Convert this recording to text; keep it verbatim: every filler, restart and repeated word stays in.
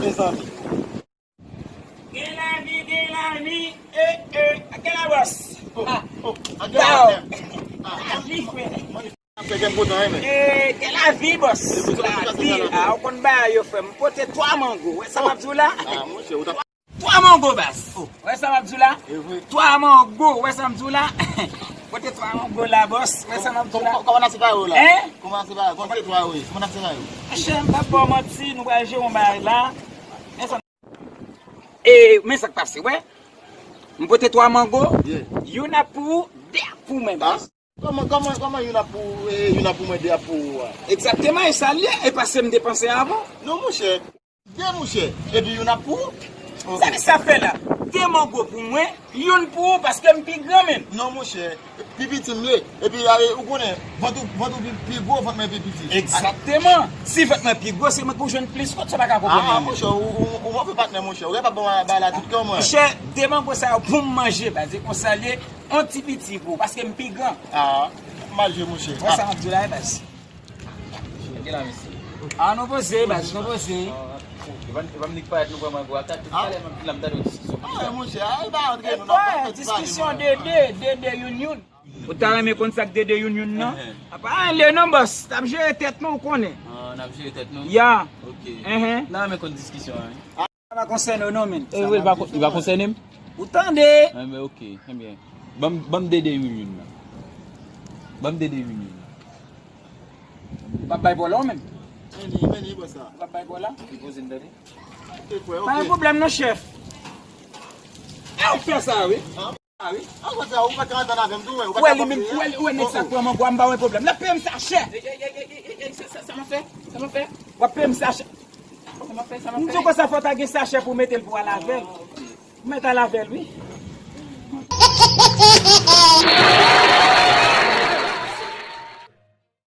mezanmi. Gen lavi, gen lavi. E, e, gen la bòs. Oh, ah, oh, an gen lavi, frè. Fè kè m kontan, wi, men. E, gen lavi, bòs. Lavi. Ah, ou konn bagay yo, frè. M pote twa mango. Wè sa m ap di w la? Ah, monchè, ou ta Twa mango, baz. Oh, wè sa m ap di w la? E vre. Twa mango, wè sa m ap di w la? Pote twa mango la, bòs. Wè sa m ap di w la? Kòman, kòman n ap separe yo la? Hein? Kòman n ap separe? Kòman se twa yo ye? Kòman n ap separe yo? Monchè, m p ap ba w manti, nou pral jere yon bagay la. Men sa, e, men sa k pase, wè. M pote twa mango. Yeah. Youn ap pou ou, de ap pou mwen, baz. Kòman, kòman, kòman youn ap pou, e, youn ap pou mwen, de ap pou ou a? Egzakteman, e sa l ye, e paske m depanse avan. Non, monchè. De, monchè. Epi youn ap pou ou? Ok. Sa ki sa fè la? De mango pou mwen, youn pou ou, paske m pi gran menm. Non, monchè. Pi piti m ye. Epi, a, e, ou konnen, vant ou, vant ou pi, pi gwo, vant mwen pi piti. Egzakteman. Si vant mwen pi gwo, se mwen ki pou jwenn plis kot, sa pa ka konprann mwen menm. Ah, monchè, ou, ou, ou move patnè, monchè. Ou gentan ban mwen bagay la tout kè mwen. Monchè, de mango sa yo pou m manje, baz, e konsa l ye. On ti piti pou ou, paske m pi gran. Ah, mal jwe, monchè. Wè sa m ap di w la, e baz. Gen la, mesye. Ah, nou poze, baz, nou poze. E pa, e pa m nik parèt nou pran mango a. Talè m ap di la, m tande yon diskisyon. Ah, monchè, a, e pa antre nou nan diskisyon de de, de de youn youn. Ou ta renmen konn sa k de de youn youn nan? Apa anyen non, bòs. N ap jere tèt nou, ou konnen. Ah, n ap jere tèt nou? Ya. Ok. N ta renmen konn diskisyon an, wi. Sa pa konsène w non, men. E wi, li pa konsène m. Ou tande? Enben, ok, enben. Ban m, ban m de de youn youn nan. Ban m de de youn youn nan. Ou p ap bay bò la, ou menm? Men li, men li, bò sa. Ou p ap bay bò la? Li poze m tande. Ok, frè, ok. Pa gen pwoblèm non, chèf. E ou k fè sa, wi. Ah wi. An konsa, ou pa ka antann avè m tou, wè. Ou pa ka ban m li, wè. Ou wè nèg sa k pran mango a, m ba w yon pwoblèm. L ap peye m sa chè. Sa, sa m ap fè? Sa m ap fè? W ap peye m sa chè. Sa m ap fè? Sa m ap fè? M di w konsa, fò w ta gen sachè pou w mete l pou w al avè l. Ou mèt al avè l, wi.